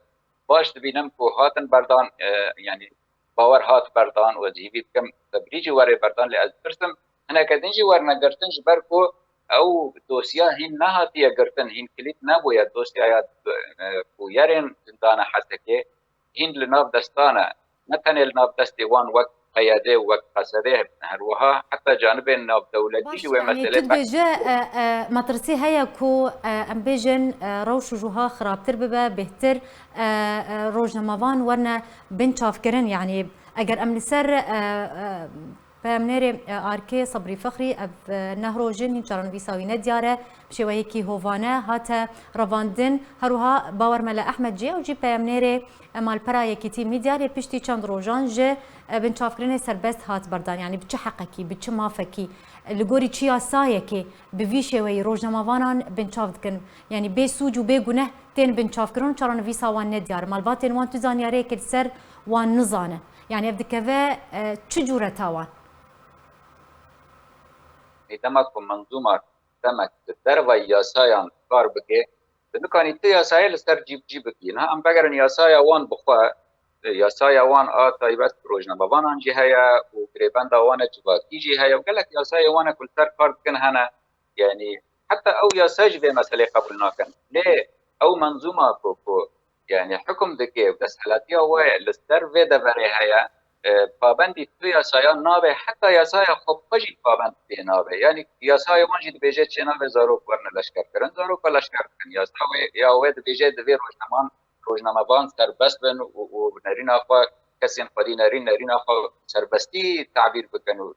baş dibînim ku hatin berdan, e, yanî bawer hat berdan û ez hîvî dikim sebrî jî were berdan, lê ez ditirsim hineke din jî werne girtin, ji ber ku ew dosya hîn nehatiye girtin, hîn kilît nebûye. Dosyaya, e, bûyerên zindana Hesekê hîn li nav destan e. ne tenê li nav destê wan wek P Y D û wek P S D, her wiha heta canibên navdewletî Baş, jî wê yanî meselê tu dibêje, e, e, metirsî heye ku, e, em bêjin, e, rewş û jûha xirabtir bibe, bêhtir, e, e, rojnamevan werne binçavkirin. Yanî eger em li ser, e, e, peyamnêrê, e, Arkê Sebrî Fixrî, ev, e, neh roj in, hîn çarenivîsa wî nediyar e, bi şêweyekî hovane hate revandin. Her wiha Bawer Mele Ehmed jî, ew jî peyamnêrê, e, malpera Yekîtî Mîdya, lê piştî çend rojan ji, e, binçavkirinê serbest hat berdan. Yanî bi çi heqekî, bi çi mafekî, e, li gorî çi yasayekê bi vî şêweyî rojnamevanan binçav dikin? Yanî bê sûc û bê guneh tên binçavkirin û çarenivîsa wan nediyar. Malbatên wan tu zanyariyekê li ser wan nizane. Yanî ev dikeve, e, çi cûreta wan? Ê, dema ku menzûma demek di dervayî yasayan kar bike, di nikanî ti yasayê li ser cî bi cî bikî. Niha em vegerin yasaya wan bi xwe, e, yasaya wan a taybet bi rojnamevanan jî heye û girêbenda wan e civakî jî heye û gelek yasayê wan e ku li ser kar dikin hene. Yanî heta ew yasa jî vê meselê qebûl nakin. Lê ew menzûma ku, ku, yanî hukum dike û desthilatiya we li ser vê deverê heye, e, pabendî tu yasayan nabe, heta yasaya xwe bi xwe jî pabend pê nabe. Yanî yasayê wan jî dibêje çênabe zarok werine leşkerkirin, zarok ve leşker dikin. Yasa wê, ya wê dibêje divê rojnaman-, rojnamevan serbest bin û, û nerîna xwe, kesên xwedî nerîn, nerîna xwe serbestî tabîr bikin û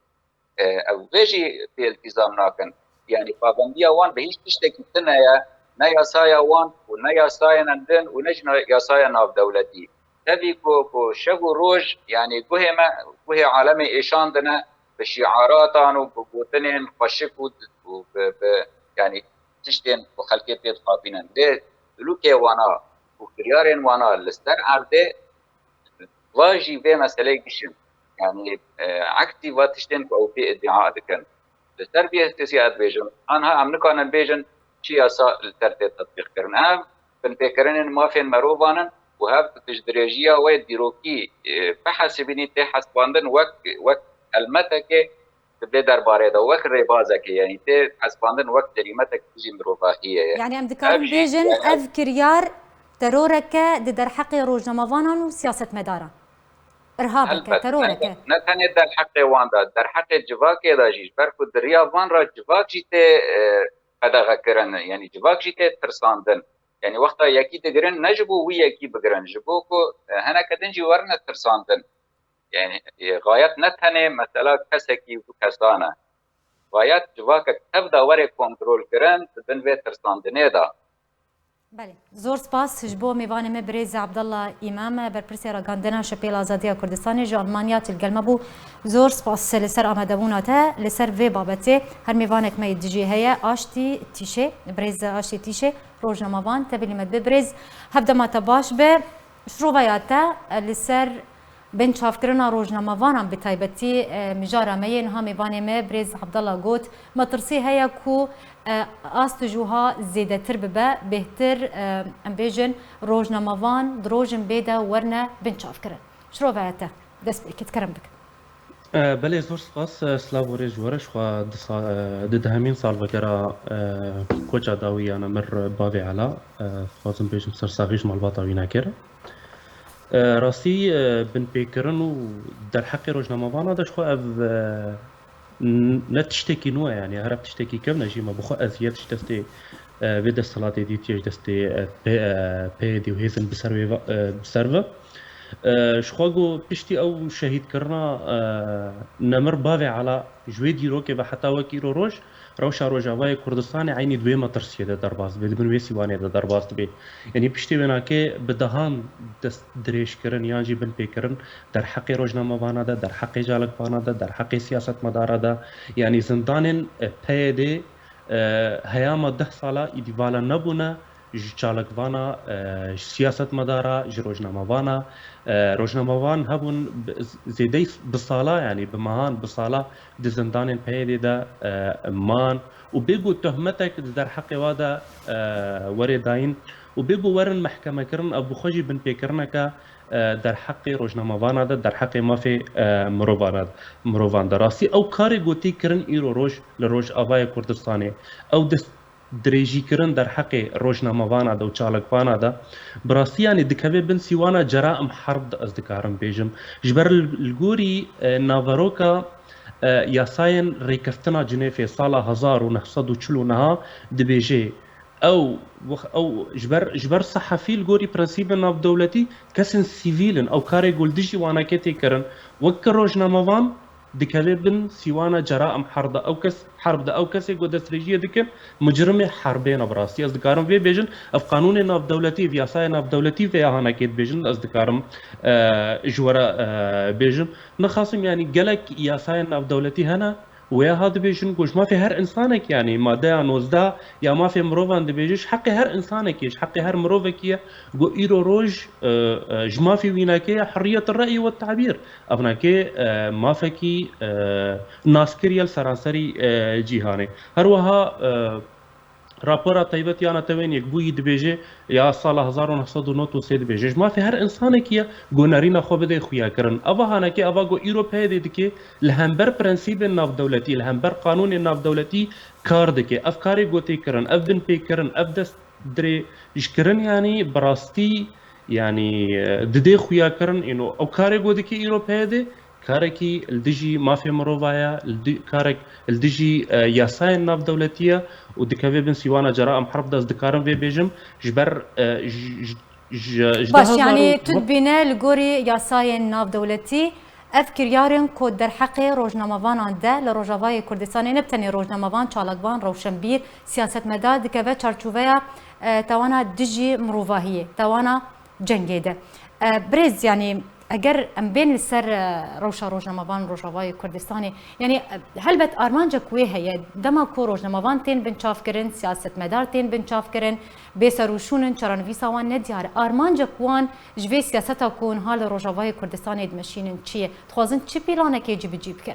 e, ew vê jî pê iltîzam nakin. Yanî pabendiya wan bi hîç tiştekî tune ye, ne yasaya wan û ne yasayên din û ne jî na-, yasaya navdewletî. Tevî ku, ku şev û roj, yanî guhê me, guhê alemê êşandine bi şîaratan û bi gotinên xweşik û, û bi, bi, yanî tiştên ku xelkê pê dixapînin. Lê silûkê wana û kiryarên wana li ser erdê va jî vê meselê giş in. Yanî, e, eksî va tiştên ku ew pê îdîa dikin. Li ser vê yasayê ez dibêjim, anha em nikarin bêjin çi yasa li ser tê tetbîqkirin. Ev binpêkirinên mafên merovan in û hev ji dirêjiya wê dîrokî, e, bihesibînî tê hesibandin wek, wek helmetekê di vê derbarê de wek rêbazekê, yanî tê hesibandin wek cerîmetek dijî mirovahiyê ye. Yanî em dikarin Ev jî, bêjin yanî ev kiryar teroreke di derheqê rojnamevanan û siyasetmedaran, irhabeke, Helbet, teroreke. Ne, ne tenê derheqê wan de, derheqê civakê de jî, ji ber ku di riya van re civak jî tê, e, qedexekirin, yanî civak jî tê tirsandin. Yanî wexta yekî digirin, ne ji bo wî yekî bigirin, ji bo ku, e, hineke din jî werine tirsandin. Yanî, e, xayet ne tenê mesela kesekî û du kesan e. Xayet civakek tev de were kontrolkirin di bin vê tirsandinê de. Belê. Zor spas ji bo mêvanê me birêz Abdullah Îmam, berpirsê ragihandina Şepêla Azadiya Kurdistanê ji Almanya tu li gel me bû. Zor spas li ser amadebûna te li ser vê babetê. Her mêvanek me yê dijî heye, Aştî Tîşê, birêz Aştî Tîşê, rojnamevan, tevî li me dibe birêz. Hevdema te baş be. Şirova ya te, e, li ser binçavkirina rojnamevanan bi taybetî, e, mijara me yê niha mêvanê me birêz Abdallah got, metirsî heye ku, e, ast û jûha zêdetir bibe, bêhtir, e, em bêjin rojnamevan di rojên bê de werine binçavkirin. Şirova ya te, dest pê kit, kerem bik. E, belê, zor spas, e, silav û rêz ji we re, ji xwe di sa-, e, di dehemîn salvegera, e, koça dawî ya nemir bavê Ela, e, dixwazim bêjim sersaxî ji malbata wî nekir. E, rastî, e, binpêkirin û derheqê rojnamevana de ji xwe ev, e, n-, ne tiştekî nû ye, yanî her ev tiştekî kevn e jî, me bi xwe eziyet ji destê, e, vê desthilatê dîtiye, ji destê, e, P-, e, P Y D û hêzên bi ser wê ve, e, bi ser ve. E, ji xwe got piştî ew şehîdkirina, e, nemir bavê Ela ji wê dîrokê ve heta wek îro roj, rewşa Rojavayê Kurdistanê eynî di wê metirsiyê de derbas dibe, di bin wê sîwanê de derbas dibe. Yanî piştî wênakê bi dehan dest dirêjkirin yan jî binpêkirin derheqê rojnamevana de, derheqê calikvana de, derheqê siyasetmedara de, yanî zindanên, e, P Y D, e, heyama deh sala îdî vala nebûne, ji çalakvana, e, ji siyasetmedara, ji rojnamevana, e, rojnamevan hebûn bi, zêdeyî bi sala, yanî bi mehan, bi sala di zindanên P Y D'ê de, e, man û bê ku tohmetek di derheqê wa de, e, were dayîn û bê ku werin mehkemekirin, ev bi xwe jî binpêkirineke, e, derheqê rojnamevana de, derheqê mafê, e, mirovana, mirovan de. Rastî ew karê gotî kirin îro roj li Rojavayê Kurdistanê. Ew dest dirêjîkirin derheqê rojnamevana de û çalakvana de, bi rastî, yanî, dikeve bin sîwana ceraim herb de, ez dikarim bêjim. Ji ber li, li gorî, e, naveroka, e, yasayên rêkeftina Cinêfê sala hezar û neh sed û çil û neh dibêje, ew, wex-, ew ji ber, ji ber sehefî li gorî prensîbên navdewletî kesên sivîl in, ew karê ku li dijî wanakê tê kirin, wek rojnamevan, dikeve bin sîwana ceraim herb de. Ew kes, herb de, ew kesê ku destdirêjiyê dikin, mucrimê herbê ne bi rastî. Ez dikarim vê bêjin, ev qanûnê navdewletî, ev yasayê navdewletî vê ya hanekê dibêjin, ez dikarim, e, ji we re, e, bêjim. Nexasim, yanî, gelek yasayên navdewletî hene, wê ya ha dibêjin ku ji mafê her insanek, yanî madeya nozdeh ya mafê mirovan dibêje, ji heqê her insanekê, ji heqê her mirovekî ye ku îro roj, e, e, ji mafê wînakê ya hurriyet re'yî we tabîr. Evnakê, e, mafekî, e, naskirî ye li seranserî, e, cîhanê. Her wiha, e, rapora taybet ya Netewên Yekbûyî dibêje, ya sala hezar û neh sed û nod û sê dibêje, ji mafê her insanekî ye ku nerîna xwe bide xuyakirin. Eva hanekê, eva ku îro PYDê dike, li hember prensîbên navdewletî, li hember qanûnên navdewletî kar dike. Ev karê ku tê kirin, ev binpêkirin, ev dest dirêjkirin, yanî bi rastî, yanî, e, didê xuyakirin, îno ew karê ku dike îro PYDê, karekî li dijî mafê mirova ye, li di-, karek li dijî, e, yasayên navdewletî ye û dikeve bin sîwana ceraim herb de, ez dikarim vê bêjim, ji ber, e, ji, ji, ji, ji Baş, deh hezar û yanî tu dibîne li gorî yasayên navdewletî ev kiryarên ku derheqê rojnamevanan de li Rojavayê Kurdistanê, ne bi tenê rojnamevan, çalakvan, rewşenbîr, siyasetmedar, dikeve çarçoveya, e, tawana dijî mirovahiyê, tawana cengê de. E, birêz, yanî eger em bên li ser, e, rewşa rojnamevan Rojavayê Kurdistanê, yanî, e, helbet armancek wê heye, dema ku rojnamevan tên binçavkirin, siyasetmedar tên binçavkirin, bê serûşûn in, çarenivîsa wan nediyar e. Armancek wan ji vê siyaseta ku niha li Rojavayê Kurdistanê dimeşînin çi ye? Dixwazin çi planekê cibicî bikin?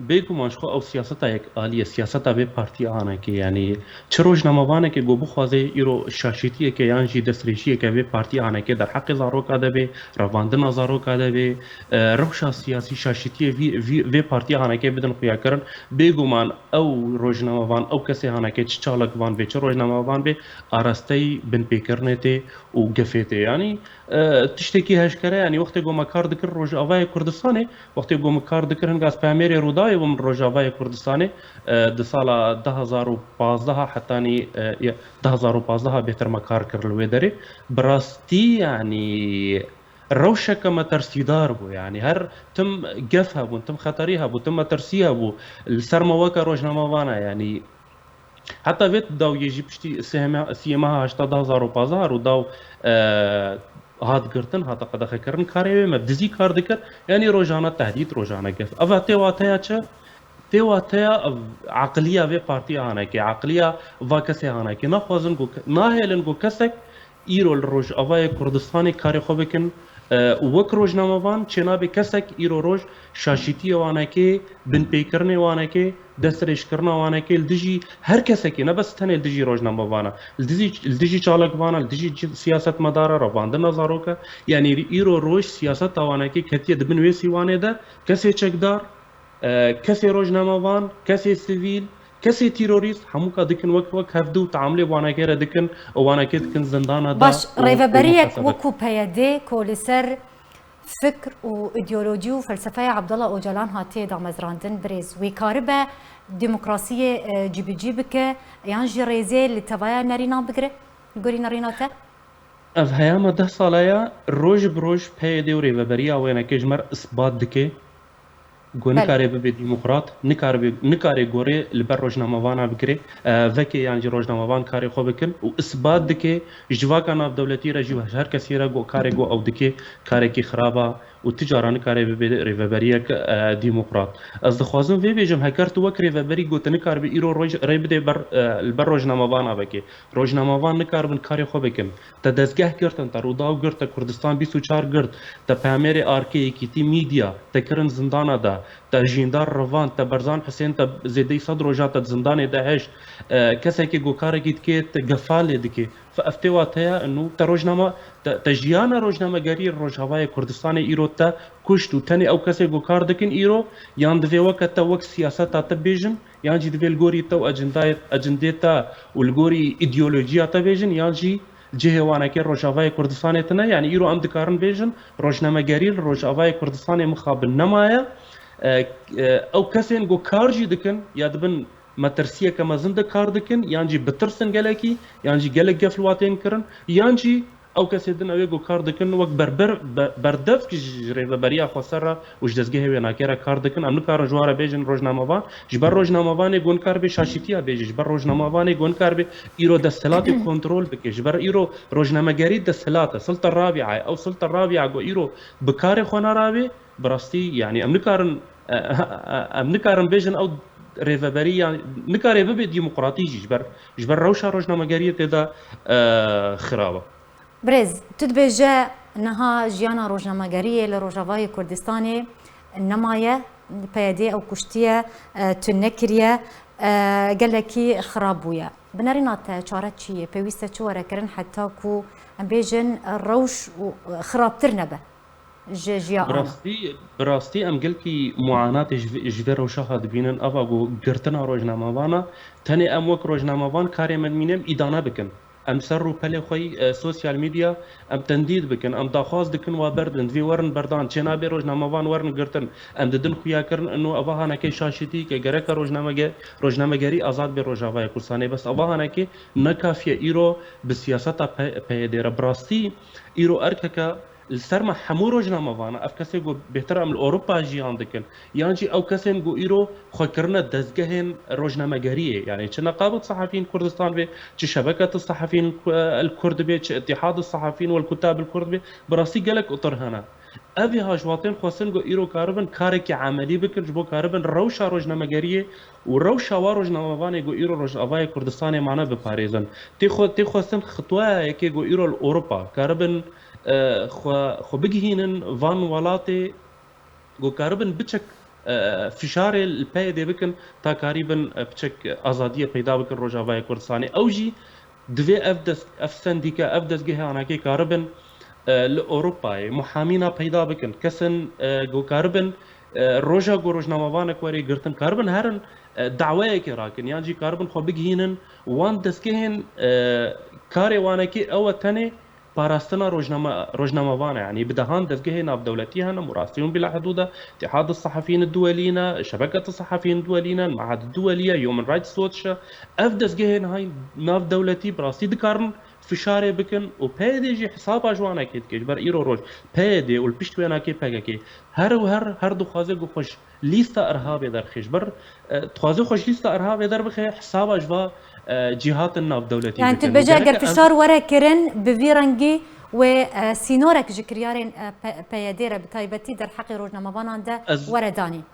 Bêguman ji xwe ew siyaseta yek alî ye, siyaseta vê partî anekê, yanî çi rojnamevanekê ku bixwaze îro şaşîtiyeke yan jî destdirêjiyeke vê partî anekê derheqê zaroka de bê, revandina zaroka de bê, e, rewşa siyasî, şaşîtiyê vî, vî, vê partî anekê bidin xuyakirin, bêguman ew rojnamevan, ew kesê hanekê, çi çalakvan bê, çi rojnamevan bê, arasteyî binpêkirinê tê û gefê tê. Yanî, e, tiştekî eşkere, yanî wextê ku me kar dikir Rojavayê Kurdistanê, wextê ku me kar dikir, hinga ez peyamêrê Rûdawê bûm Rojavayê Kurdistanê, e, di sala du hezar û pazdeh hetanî, e, ya, du hezar û pazdeh bêhtir me kar kir li wê derê. Bi rastî, yanî, rewşeke metirsîdar bû, yanî her tim gef hebûn, tim xeterî hebû, tim metirsî hebû li ser me weke rojnamevan e, yanî heta vê dawiyê jî piştî sê heme-, siyê meha heşta du hezar û pazdeh Rûdaw, e, hat girtin, hate qedexekirin, karê wê me bi dizî kar dikir, yanî rojane tehdît, rojane gef. Eva tê wateya çi? Tê wateya ev aqiliya vê partiya hanekê, aqiliya va kesê hanekê. Naxwazin ku ke-, nahêlin ku kesek îro li Rojavayê Kurdistanê karê xwe bikin, e, û wek rojnamevan çênabe kesek îro roj şaşîtiyê wanekê, binpêkirinê wanekê, destdirêjkirina wanekê li dijî her kesekê, ne bes tenê li dijî rojnamevana, li dijî, li dijî çalakvana, li dijî ci-, siyasetmedara, revandina zaroka, yanî îro roj siyaseta wanekê ketiye di bin wê sîwanê de, kesê çekdar, e, kesê rojnamevan, kesê sivîl, kesê terorîst, hemûka dikin wek, wek hevdu û teamulê wanekê re dikin û wanekê dikin zindana de. Baş, û, û rêveberiyek muhasebe. Wekû PYD ku li ser fikr û îdeolojî û felsefeya Abdullah Ocalan hatiye damezrandin, birêz, wê karibe demokrasiyê, e, cîbicî bike yan jî rêzê li tevaya nerînan bigire? Gorî nerîna te? Ev heyama deh sala ya, roj bi roj PYD û rêveberiya wênekê ji me re isbat dike ku Belê. nikare bibe demokrat, nikare, nikare gorê li ber rojnamevana bigire, e, vekê yan jî rojnamevan karê xwe bikin û isbat dike ji civaka navdewletî re jî û her kesî re ku karê ku ew dike karekî xirab a û ti cara nikare bibe rêveberiyek, e, demokrat. Ez dixwazim vê bêjim, heger tu wek rêveberî ku tu nikaribe îro roj rê bidê ber, e, li ber rojnamevana vekê. Rojnamevan nikaribin karê xwe bikin. Te dezgeh girtin, te Rûdaw girt, te Kurdistan bîst û çar girt, te peyamêrê Arkê, Yekîtî, Mîdya, te kirin zindana de, Te Jîndar Rivan, te Berzan Hisên, te zêdeyî sed roja te di zindanê de hişt. E, kesekî ku karekî dike, te gefalê dike. Fe ev tê wateya inu te rojnama, te, te jiyana rojnamegerî Rojavayê Kurdistanê îro te kuşt û tenê ew kesê ku kar dikin îro, yan divê weke te wek siyaseta te bêjin, yan jî divê li gorî te û ecindayê, ecindê te û li gorî îdeolojiya te bêjin, yan jî cihê wanekê Rojavayê Kurdistanê tine. Yanî îro em dikarin bêjin, rojnamegerî li Rojavayê Kurdistanê mixabin nemaye. E, e, ew kesên ku kar jî dikin, ya dibin metirsiyeke mezin de kar dikin, yan jî bitirsin gelekî, yan jî gelek gef li wan tên kirin, yan jî ew kesê din ew ê ku kar dikin wek berber, be-, berdevk ji, ji rêveberiya xweser re û ji dezgehê wênakê re kar dikin. Em nikarin ji wan re bêjin rojnamevan. Ji ber rojnamevanê ku nikaribe şaşîtiya bêje, ji ber rojnamevanê ku nikaribe îro desthilatê kontrol bike, ji ber îro rojnamegerî desthilat e, silta rabîa ye. Ew silta rabîa ku îro bi karê xwe narabe, bi rastî, yanî em nikarin, e, e, e, em nikarin bêjin ew rêveberî, yan nikare bibe demokratî jî ji ber, ji ber rewşa rojnamegeriyê tê de, e, xirab e. Birêz, tu dibêje niha jiyana rojnamegeriyê li Rojavayê Kurdistanê nemaye, P Y D ew kuştiye, e, tune kiriye, e, gelekî xirab bûye. Bi nerîna te çare çi ye? Pêwîst e çi were kirin heta ku em bêjin rewş û xirabtir nebe ji jiya ana? Bi rastî, bi rastî em gelkî muanatê ji vê, ji vê rewşa ha dibînin. Ava ku girtina rojnamevana, tenê em wek rojnamevan karê me dimîne em îdane bikin. Em ser rûpelê xwe yî, e, sosyal medya, em tendîd bikin, em daxwaz dikin wa berdin, divê werin berdan, çênabe rojnamevan werin girtin. Em didin xuyakirin, ino eva hanekê şaşîtî ke gereke rojnamege-, rojnamegerî azad bê Rojavayê Kurdistanê. Bes eva hanekê ne kafî ye îro bi siyaseta P-, P Y D re. Bi rastî îro erkeke li ser me hemû rojnamevan e. Ev kesê ku bêhtir em li Ewropa jiyan dikin, yan jî ew kesên ku îro xwe kirine dezgehên rojnamegeriyê, yanî çi Neqabet Sehefiyên Kurdistan be, çi Şebeket Sehefiyên Ku-, El Kurd be, çi Îtîhad Sehefiyên Wel Kutab El Kurd be, bi rastî gelek otir hene. Ev ê ha ji wan tên xwestin ku îro karibin karekî emelî bikin, ji bo karibin rewşa rojnamegeriyê û rewşa wa rojnamevanê ku îro Rojavayê Kurdistanê mane biparêzin. Tê xwe-, tê xwestin xitwaya yekê ku îro li Ewropa karibin, e, xwe, xwe bigihînin van welatê ku karibin biçek, e, fişarê li P Y D bikin, ta karîbin, e, biçek azadiyê peyda bikin Rojavayê Kurdistanê. Ew jî divê ev dest-, ev sendîke, ev dezgehê anakê karibin, e, li Ewropayê muhamîna peyda bikin. Kesin, e, ku karibin, e, roja ku rojnamevanek were girtin, karibin herin, e, daweyekê rakin, yan jî karibin xwe bigihînin wan dezgehên, e, karê wanekê ew e tenê parastina rojname-, rojnamevan e. Yanî bi dehan dezgehê navdewletî hene, Murasîun Bila Hidûd e, Îtîhad Sehefiyên Duwelî ne, Şebeket Sehefiyên Duwelî ne, Mehad Duwelî ye, Human Rights Watch e. Ev dezgehên hay navdewletî bi rastî dikarin fişarê bikin û P Y D jî hesaba ji wan eke dike. Ji ber îro roj P Y D û li pişt wênakê P K K her û her, her dixwaze ku xwe ji lîsta irhabê derxî. Ji ber, e, dixwaze xwe ji lîsta irhabê derbixe, hesaba ji va, e, cîhatin navdewletî Yani tu dikin. Û dibêje gerek eger em fişar were kirin, bi vî rengî wê, e, sînorek ji kiryarên, e, P-, P Y D re bi taybetî derheqê rojnamevanan de Ez were danîn.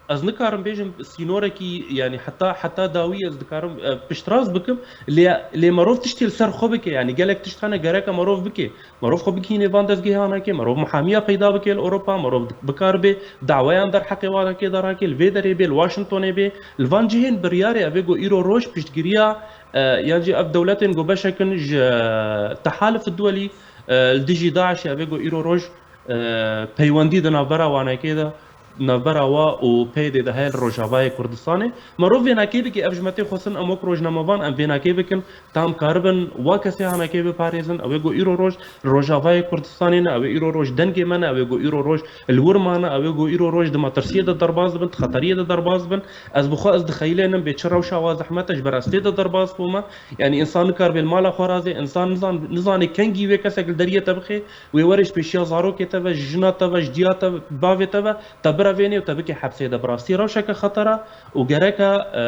Ez nikarim bêjim sînorekî, yanî heta, heta dawî ez dikarim, e, piştrast bikim, lê, lê merov tiştê li ser xwe bike, yanî gelek tişt hene gereke merov bike. Merov xwe bigihîne van dezgehê anakê, merov muhamiya peyda bike li Ewropa, merov bikaribe daweyan derheqê wanakê de rake, li vê derê bê, li Washingtonê bê, li van cihên biryarê ev ê ku îro roj piştgiriya, e, yan jî ev dewletên ku beşek in ji, e, Tehalif Duwelî, e, li dijî DAIŞê ev ê ku îro roj, e, peywendî di navbera wanekê de, navbera wa û P Y D de heye li Rojavayê Kurdistanê. Merov vênakê bike, ev ji me tê xwestin, em wek rojnamevan em vênakê bikin, ta em karibin wa kesê hanekê biparêzin, ew ê ku îro roj li Rojavayê Kurdistanê ne, ew ê îro roj dengê me ne, ew ê ku îro roj li wir mane, ew ê ku îro roj di metirsiyê de derbas dibin, di xeteriyê de derbas dibin. Ez bi xwe ez dixeyilênim bê çi rewşa wa zehmet e, ji ber ez tê de derbas bûme. Yanî însan nikaribe li mala xwe razê, însan nizan-, nizanê kengî wê kesek li deriyê te bixe, wê were ji pêşiya zarokê te ve, ji jina te ve, ji diya te ve, bavê te ve, te birevênê û te bike hepsê de. Bi rastî rewşeke xeter e û gereke, e,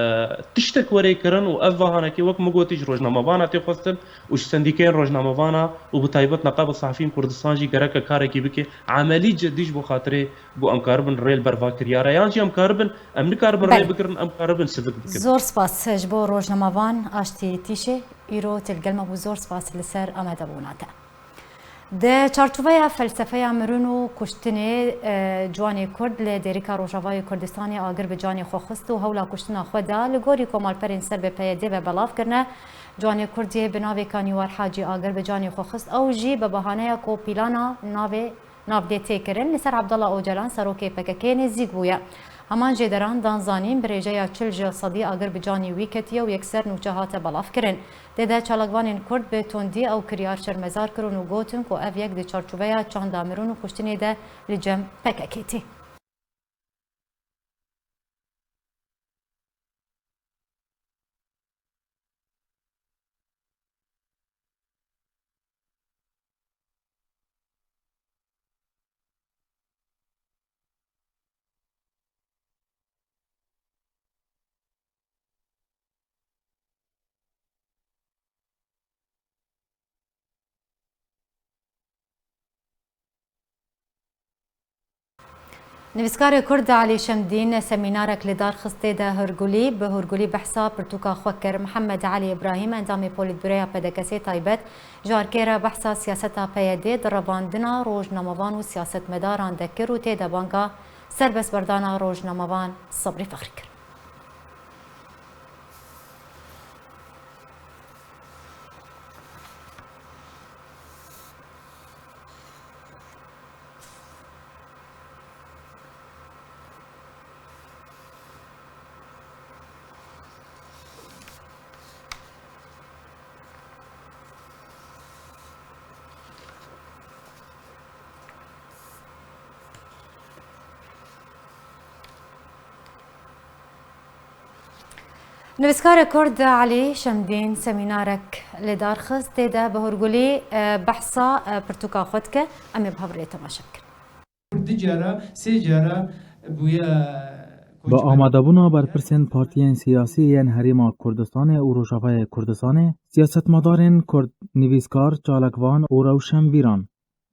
tiştek were kirin û ev vahanekê wek min gotî ji rojnamevana tê xwestin û ji sendîkeyên rojnamevana û bi taybet Neqabet Sehefiyên Kurdistan jî gereke karekî bike, emelî, cidî ji bo xatirê ku em karibin rê li ber va kiryara, yan jî em karibin, em nikaribin Belê. rê bigirin, em karibin sivik bikin. Zor spas ji bo rojnamevan Aştî Tîşê, îro tu li gel me bû, zor spas li ser amadebûna te. Di çarçoveya felsefeya mirin û kuştinê, e, ciwanê Kurd li Dêrika Rojavayê Kurdistanê agir bi canê xwe xist û hewla kuştina xwe da. Li gorî komalperên ser bi P Y D ve belav kirine, ciwanê Kurd yê bi navê Kanîwar Hacî agir bi canê xwe xist. Ew jî bi bahaneya ku plana navê navdê tê kirin, li ser Abdullah Ocalan, serokê P K K nêzîk bûye. Heman jêderan dan zanîn, bi rêjeya çil ji sedî agir bi canî wî ketiye û yekser nûçe hate belavkirin. Tê de çalakvanên Kurd bi tundî ew kiryar şermezar kirin û gotin ku ev yek di çarçoveya çanda mirin û kuştinê de li cem P K K tê. Nivîskarê Kurd Elî Şemdîn semînarek li dar xist, tê de hûrgulî bi hûrgulî behsa pirtûka xwe kir. Mihemed Elî Îbrahîm, endamê Polîtbûroya P D K S'ê taybet, ji arkê re behsa siyaseta P Y D, di revandina rojnamevan û siyasetmedaran de kir û tê de banga serbestberdana rojnamevan Sebrî Fexrî kir. Nivîskarê Kurd Elî Şemdîn semînarek li dar xist, tê de bi hûrgulî, e, behsa, e, pirtûka xwe dike. Em ê bi hev rê temaşe bikin. Du cara, sê cara bûye Bi amadebûna berpirsên partiyên siyasî yên Herêma Kurdistanê û Rojavayê Kurdistanê, siyasetmedarên Kurd, nivîskar, çalakvan û rewşenbîran.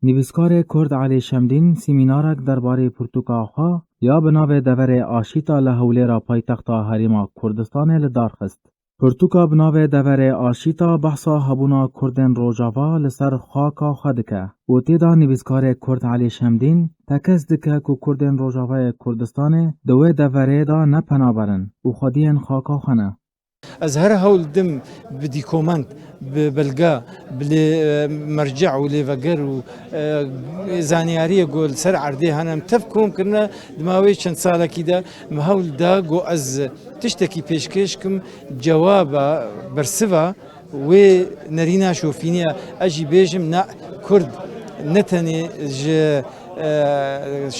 Nivîskarê Kurd Elî Şemdîn semînarek derbarê pirtûka xwe ya bi navê Deverê Aşîta li Hewlêra paytexta Herêma Kurdistanê li dar xist. Pirtûka bi navê Deverê Aşîta behsa hebûna Kurdên Rojava li ser xaka xwe dike û tê de nivîskarê Kurd Elî Şemdîn tekez dike ku Kurdên Rojavayê Kurdistanê di wê deverê de ne penaber in û xwediyên xaka xwe ne. Ez her hewl didim bi dîkoment, bi belge, bi lê, e, merceh û lêveger û, e, zanyariyê ku li ser erdê hene em tev kom kirine, di mawê çend salekî de min hewl da ku ez tiştekî pêşkêş kim, cewaba, bersiva wê nerîna şofînî ye. Ez jî bêjim, na, Kurd ne tenê ji, e,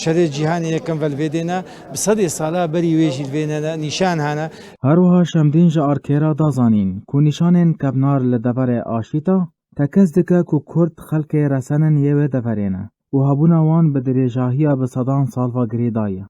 şerê cîhanê yekem ve li vê dê ne, bi sedê sala berî wê jî li vê ne, ne, nîşan hene. Her wiha Şemdîn ji arkê re da zanîn ku nîşanên kevnar li Deverê Aşîta tekez dike ku Kurd xelkê resen in yê wê deverê ne û hebûna wan bi dirêjahiya bi sedan sal ve girêdayî ye.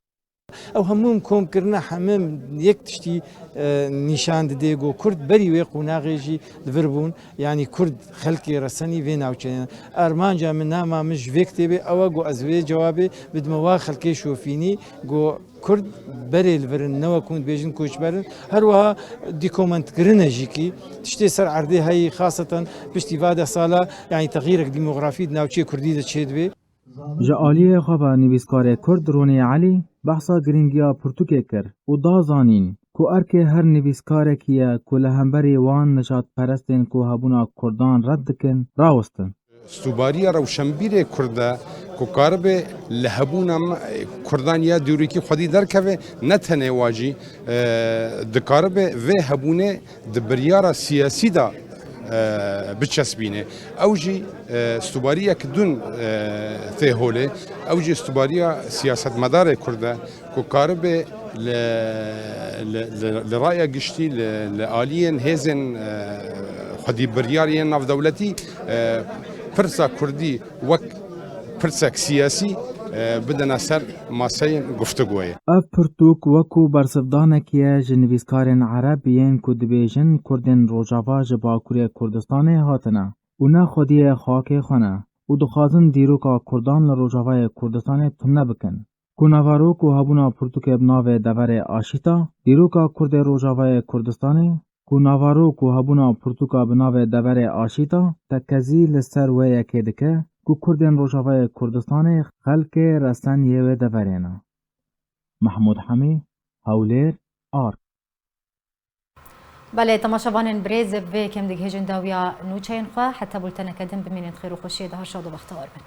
Ew hemû em kom kirine, hemû yek tiştî, e, nîşan didê ku Kurd berî wê qonaxê jî li vir bûn, yanî Kurd xelkê resenî vê navçeyê ne. Armanca min, nama min ji vê kitêbê ew e ku ez vê cewabê bidime wa xelkê şofînî ku Kurd berê li vir in, ne wek hûn dibêjin koçber in. Her wiha dîkomentkirine jî kî tiştê ser erdê heyî, xaseten piştî va deh sala, yanî texyîrek demografî di navçeyê Kurdî de çêdibe. Ji aliyê xwe ve nivîskarê Kurd Ronî Elî behsa girîngiya pirtûkê kir û da zanîn ku erkê her nivîskarekî ye ku li hemberî wan nijadperestên ku hebûna Kurdan red dikin, rawestin. Stûbariya rewşenbîrê Kurd e ku karibe li hebûna me, Kurdan ya dûrîkî xwedî derkeve, ne tenê wa jî, e, dikaribe vê hebûnê di biryara siyasî de, e, biçesbîne. Ew jî, e, stûbariyek din, e, tê holê. Ew jî stûbariya siyasetmedarê Kurd e ku karibe li, li, li, li raya giştî, li, li aliyên hêzên, e, xwedî biryar yên navdewletî, e, pirsa Kurdî wek pirsek siyasî, e, bidine ser maseyên guftugûyê. Ev pirtûk wekû bersivdanekî ye ji nivîskarên Ereb yên ku dibêjin Kurdên Rojava ji Bakurê Kurdistanê hatine û ne xwediyê xakê xwe ne û dixwazin dîroka Kurdan li Rojavayê Kurdistanê tune bikin. Ku naverok û hebûna pirtûkê bi navê Deverê Aşîta, dîroka Kurdê Rojavayê Kurdistanê, ku naverok û hebûna pirtûka bi navê Deverê Aşîta tekezî li ser wê yekê dike, ku Kurdên Rojavayê Kurdistanê xelkê reseniyê wê deverêne. Mehmûd Hemî, Hewlêr, Art. Belê, temaşevanên birêz, vê kem digihêjin dawiya nûçeyên xwe. Heta bulteneke din bimînin xêr û xweşiyê de, her şad û bextewar bin.